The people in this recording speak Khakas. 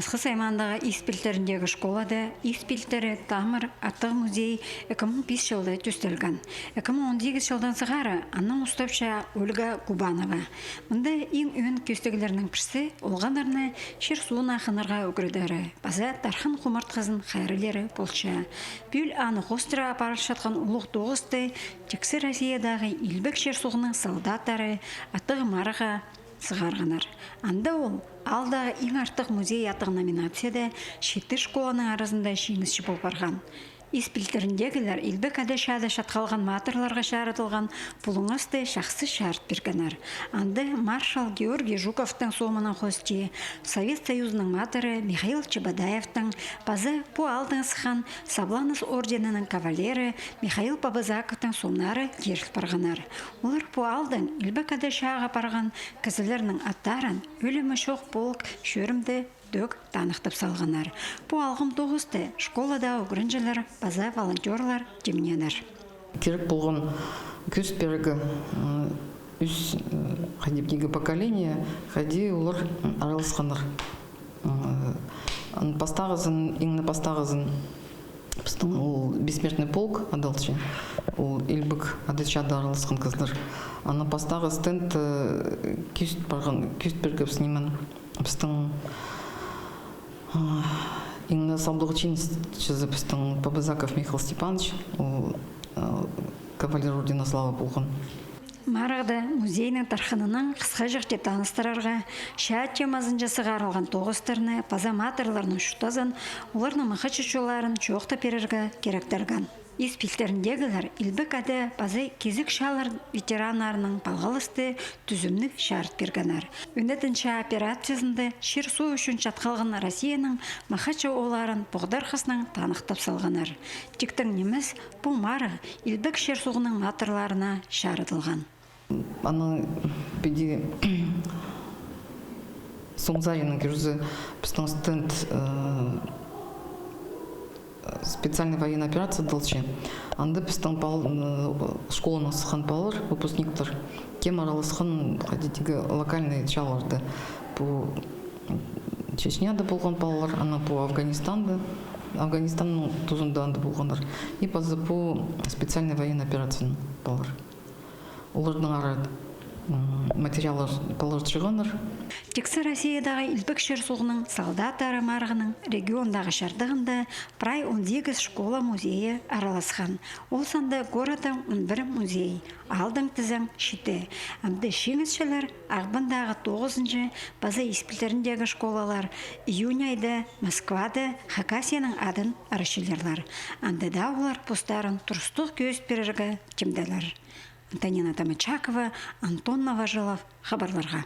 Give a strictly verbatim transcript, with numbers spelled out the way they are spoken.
Асхыс аймаандағы Ис пилтіріндегі школада Ис пилтірі тамыр аттығ музей ікі муң пис чылда тӧстелген. Ікі муң он сигіс чылдаң сығара аннаң устапча Ольга Губанова. Мында иң ӧӧн кӧстіглернің пірсі олғаннарны чир-суунаң хынарға ӱгредері паза тархын хумартхызын хайраллиры полча. Пӱӱл аны хоостыра апарылчатхан улуғ тоғысты Тиксі Россиядағы Илбек чир-суғның солдаттары аттығ марығға сығарғаннар. Анда ол аалдағы иң артых музей аттығ номинацияда читі школаның аразында чиңісчі пол парған. Ис пилтіріндегілер Илбек Ада чаада чатхалған матырларға чарыдылған пулуңасты чахсы чарыт пиргеннер. Анда маршал Георгий Жуковтың сомынаң хости Совет Союзының матыры Михаил Чебодаевтың паза пу аалдаң сыххан Сабланыс орденінің кавалері Михаил Побызаковтың сомнары киріл парғаннар. Олар пу аалдаң Илбек Ада чааға парған кізілернің аттарын ӧлімі чох полк чӧрімде тӧк таныхтап салғаннар. Пу алғым тоғысты школада ӱгренҷілер паза волонтёрлар тимнееннер. Кирек полған кӧзіт пирерге, м, ӱс, м, хайди пирерге поколение, хайди олар, м, араласханнар. М, ан пастағызын, иң не пастағызын, пістің ол Бессмертный полк адалча, ол Илбек Ада чаада араласхан кізілер. Аны пастағы стенд, э, кӧзіт парған, кӧзіт пиргебіс ниме. Пістің, а, иң не салдағ чиңісчізі пістің Побызаков Михаил Степанович, ол, а, кавалер ордена Славы полған. Марығда музейнің тархынын хысхаҷахти таныстырарға, чаа темазынҷа сығарылған тоғыстарны паза матырларның чуртазын, оларның махачы чолларын чоохтап пирерге киректелген. Ис пилтіріндегілер Илбек Ада паза кизік чаалар ветераннарынаң палғалысты тӱзімніг чарыт пиргеннер. Ӱнетін чаа операциязында чир-суғ ӱчӱн чатхалған Россияның махачы оолларын поғдархазынаң таныхтап салғаннар. Тиктең нимес, пу марығ Илбек чир-суғның матырларына чарыдылған. Анаң піди соонаң кӧрзе, пістің стенд, э, специальная военная операция адалча. Анда пістің пал-, э, школанаң сыххан палалар, выпускниктер, кем араласхан, хайди тирге, локальный чааларда. Пу Чечняда полған палалар, анаң пу Афганистанда, Афганистанның тузында анда полғаннар. И паза пу специальная военная операцияның палалар. Оларның ара, м, материаллар палалар чыығаннар. Тиксі Россиядағы Илбек чир-суғның солдаттары марығының региондағы чардығында прай он сигіс школа музейі араласхан. Ол санда городтың он пір музей, аалдаң тізең читі. Амды чиңісчілер Ағбандағы тоғызынҷы паза Ис пилтіріндегі школалар, июнь айда Москвада Хакасияның адын ырчылирлар. Анда даа олар постарын турыстығ кӧзіт пирерге тимделер. Антонина Домочакова, Антон Новожилов, хабарларға.